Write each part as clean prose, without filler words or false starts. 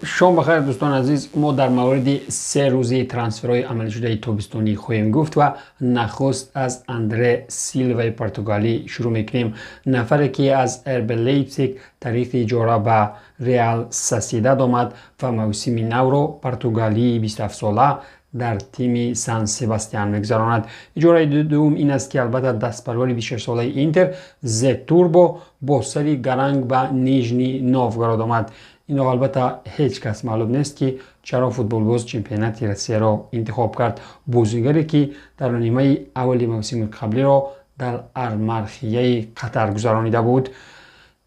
Шом бахайр, дӯстони азиз. Мо дар мавриди 3 рӯзи трансферҳои амалишудаи тобистонӣ хоҳем гуфт ва нахуст аз Андре Силваи португалӣ шурӯъ мекунем, нафаре ки аз РБ Лейпсиг тариқи иҷора ба Реал Сосьедад омад ва мавсими навро португалии 27-сола дар тими Сан Себастьян мегузаронад. Иҷораи дуввум ин аст, ки албатта дастпарвари 26-солаи Интер Зе Турбо бо сари гаранг ба Нижний Новгород омад. Инро албатта ҳеҷ кас маълум нест, ки чаро футболбоз чемпионати Россияро интихоб кард, бозигаре ки дар нимаи аввали мавсими қаблиро дар Алмархияи Қатар гузаронида буд.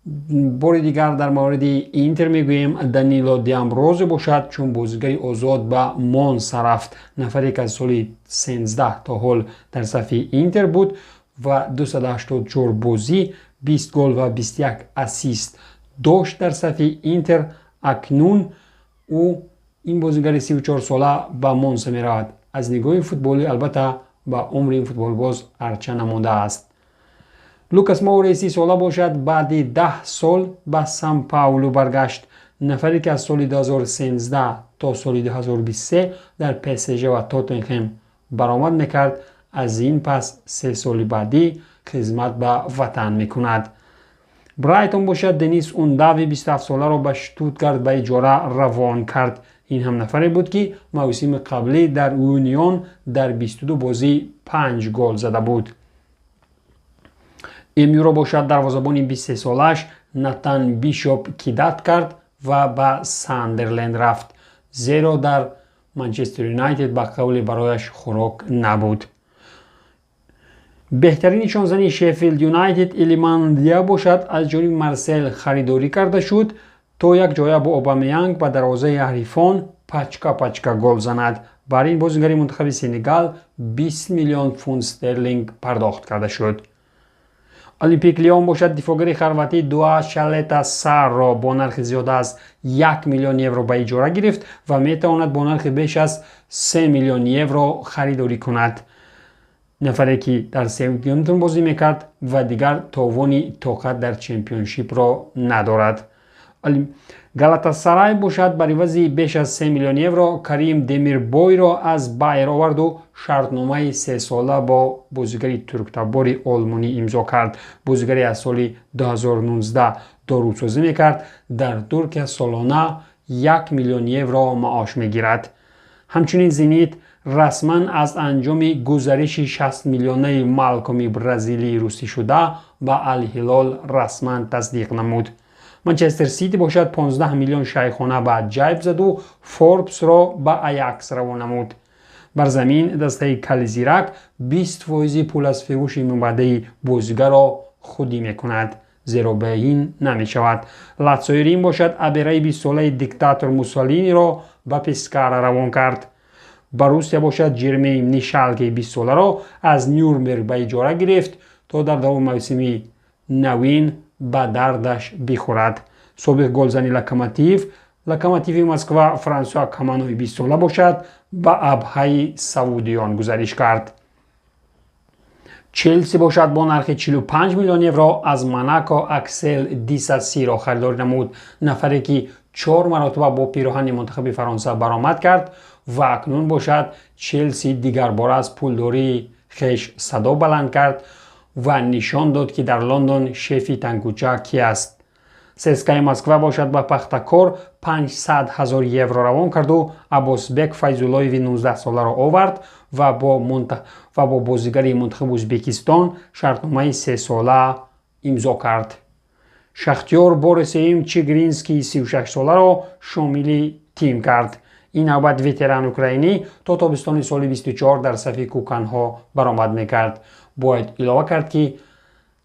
Бори дигар дар мавриди Интер мегӯем. Данило Диамброзо бошад, чун бозигари озод ба Монса рафт, нафаре ки аз соли 13 то ҳол дар сафи Интер буд ва 284 бозӣ, 20 гол ва 21 ассист дошт дар сафи Интер. Акнун ӯ, ин бозигари 34-сола, ба Монса меравад. Аз нигоҳи футболӣ албатта ба умри ин футболбоз арча намондааст. Лукас Моури 30-сола бошад, баъди 10 сол ба Сан Паулу баргашт, нафаре ки аз соли 2013 то соли 2023 дар ПСЖ ва Тоттенхем баромад мекард. Аз ин пас 3 соли баъдӣ хизмат ба ватан мекунад. Брайтон бошад, Денис Ундави 27-соларо ба Штутгарт ба иҷора равон кард. Ин ҳам нафаре буд, ки мавсими қаблӣ дар Унион дар 22 бозӣ 5 гол зада буд. МЮ-ро бошад дарвозабони 23-солааш Натан Бишоп кидать кард ва ба Сандерленд рафт, зеро дар Манчестер Юнайтед ба қавле барояш хӯрок набуд. Беҳтарин нишонзани Шеффилд Юнайтед Илиман Дия бошад, аз ҷониби Марсел харидорӣ карда шуд, то як ҷоя бо Обамеянг ба дарвозаи ҳарифон пачка пачка гол занад. Бар ин бозигари мунтахаби Сенегал 20 миллион фунт стерлинг пардохт карда шуд. Олимпик Лион бошад, дифоъгари хорватӣ Дуа Шалета Сарро бо нархи зиёда аз 1 миллион евро ба иҷора гирифт ва метавонад бо нархи беш аз 3 миллион евро харидорӣ кунад, нафаре ки дар Саутгемптон бозӣ мекард ва дигар товони тоқат дар Чемпионшипро надорад. Галатасарай бошад, бар ивази беш аз 3 миллион евро Карим Демирбойро аз Байер оварду шартномаи сесола бо бозигари турктабори олмонӣ имзо кард. Бозигаре аз соли 2019 дорусозӣ мекард, дар Туркия солона 1 миллион евро маош мегирад. Ҳамчунин Зенит расман аз анҷоми гузариши 60 миллионаи Малкоми бразилии русӣшуда ба Алҳилол расман тасдиқ намуд. Манчестер Сити бошад, 15 миллион шайхона ба ҷайб заду Форбсро ба Аякс равон намуд. Бар замин дастаи кализирак 20 фоизи пул аз фурӯши мубадаи бозигарро худӣ мекунад, зеро ба ин намешавад. Латсиои Рим бошад, абераи 20-солаи диктатор Муссолиниро ба Пескара равон кард. Боруссия бошад, Ҷермейн Нишалки 20-соларо аз Нюрнберг ба иҷора гирифт, то дар давоми мавсими навин ба дардаш бихӯрад. Собиқ голзани Локомотиви Москва Франсуа Каманои 20-сола бошад, ба Абҳаи саудиён гузариш кард. Челси бошад, бо нархи 45 миллион евро аз Монако Аксел Дисасиро харидорӣ намуд, нафаре ки чор маротиба бо пироҳани мунтахаби Фаронса баромад кард. Ва акнун бошад Челси дигарбора аз пулдории хеш садо баланд кард ва нишон дод, ки дар Лондон шефи танкӯча ки аст. ЦСКАи Москва бошад, ба Пахтакор 500 ҳазор евро равон карду Аббосбек Файзуллоеви 19-соларо овард ва бо бозигари мунтахаби Ӯзбекистон шартномаи сесола имзо кард. Шахтёр бори сеюм Чигринскии 36-соларо шомили тим кард. Ин навбат ветеран украинӣ то тобистони соли 24 дар сафи кӯканҳо баромад мекард. Бояд илова кард, ки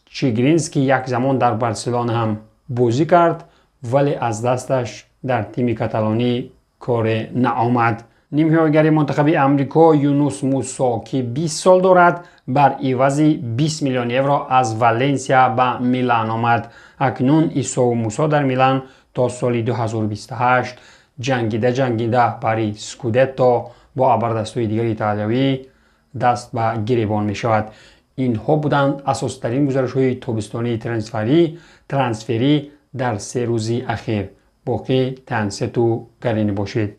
Чигринский як замон дар Барселона ҳам бозӣ кард, вале аз дасташ дар тими каталонӣ коре наомад. Нимҳимоягари мунтахаби Амрико Юнус Мусо, ки 20 сол дорад, бар ивази 20 миллион евро аз Валенсия ба Милан омад. Акнун Исову Мусо дар Милан то соли 2028 ҷангида ҷангида бари скудетто бо абардастои дигари италиявӣ даст ба гиребон мешавад. Инҳо буданд асоситарин гузаришҳои тобистонии трансферӣ дар 3 рӯзи ахир. Боқӣ тансиҳату гаринӣ бошед.